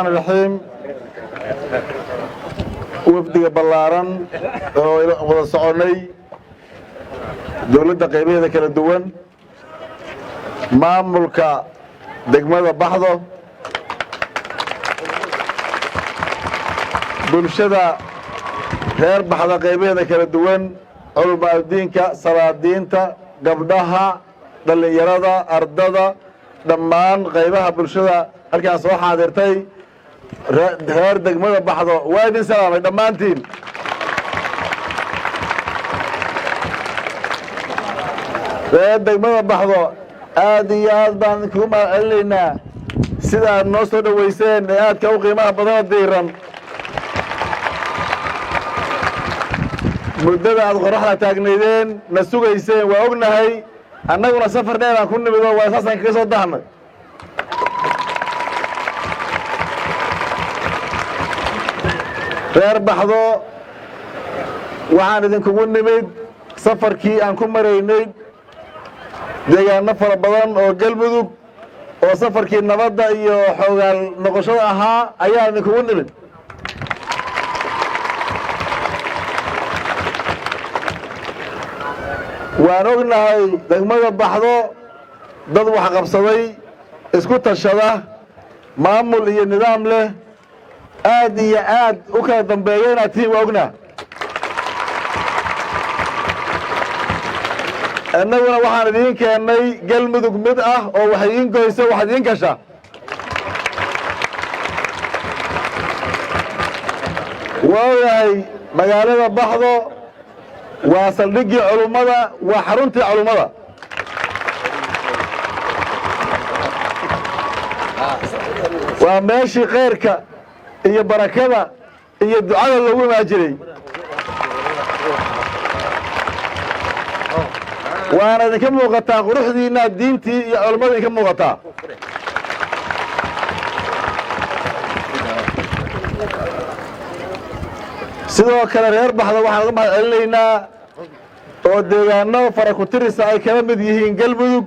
Raxmaan iraxiim. Wafdiga ballaaran oo wada soconnay, dowladda qaybaheeda kala duwan, maamulka degmada Baxdo, bulshada reer Baxda qaybaheeda kala duwan, culamaadiinka, salaadiinta, gabdhaha, dhallinyarada, ardada, dhammaan qaybaha bulshada halkaan soo xaadirtay, reer degmada Baxdo, waa idin salaamay dhammaantiin. Reer degmada Baxdo, aad iyo aad baan idinkugu mahad celinaynaa sidaad noo soo dhoweyseen ee aadka u qiimaha badana diiran. Muddada aad qoraxda taagnaydeen na sugayseen waa ognahay, annaguna safar dheer aan ku nimido, waa saasaan kaga soo dahnay. Reer Baxdo, waxaan idinkugu nimid safarkii aan ku maraynay deegaano fara badan oo Galmudug, oo safarkii nabadda iyo xoogaal noqoshada ahaa ayaan idinkugu nimid. Waan ognahay degmada Baxdo dad waxqabsaday, isku tashada, maamul iyo nidaam leh, aad iyo aad u kala dambeeya inaad tihiin, waa ognaa. Innaguna waxaan idiin keennay Galmudug mid ah oo wax idiin goyso, wax idiin gasha. Waa ogahay magaalada Baxdo waa saldhiggii culummada, waa xaruntii culummada. Waa meeshii khayrka iyo barakada iyo ducada loogu imaan jiray. Waana idinka muuqataa quruxdiinna, diintii iyo culummada idinka muuqataa. Sidoo kale reer Baxda waxaan uga mahad celinaynaa oo deegaano fara ku tirisa ay kala mid yihiin Galmudug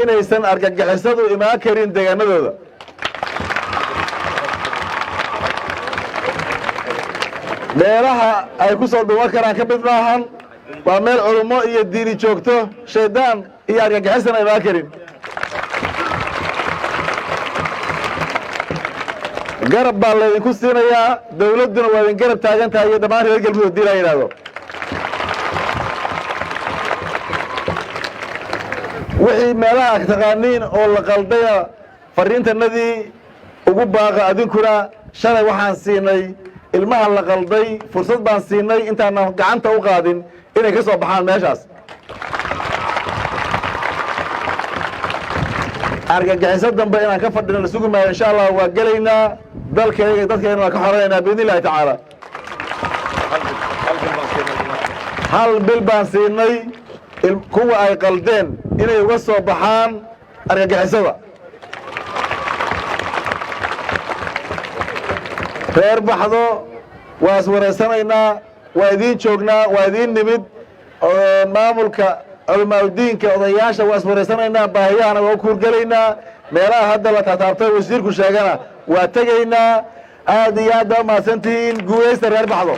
inaysan argagixisadu imaan karin deegaanadooda. Meelaha ay ku soo dhuuman karaan ka mid maahan, waa meel culummo iyo diini joogto, shaydaan iyo argagixisana imaan karin. Garab baa laydinku siinayaa, dawladduna waa idin garab taagan tahay iyo dhammaan reer Galmudug hadii la yidhaahdo. Wixii meelaha taqaaniin oo la qaldayna fariintanadii ugu baaqa adinkuna. Shalay waxaan siinay ilmaha la qalday fursad baan siinay intaanan gacanta u qaadin inay ka soo baxaan meeshaas. Argagixiso dambe inaan ka fadhino la sugi maayo, insha Allah waa gelaynaa dalkayga, dadkayna waan ka xoreynaynaa biidni illahi tacaala. Hal bil baan siinay kuwa ay qaldeen inay uga soo baxaan argagixisada. Reer Baxdo, waa iswareysanaynaa, waa idiin joognaa, waa idiin nimid. Maamulka, culamaauddiinka, odayaasha waa iswareysanaynaa, baahiyahana waa u kuurgelaynaa. Meelaha hadda la taataabtay wasiirku sheegana waa tegaynaa. Aad iyo aad baa umahadsantihiin. Guulaysta reer Baxdo.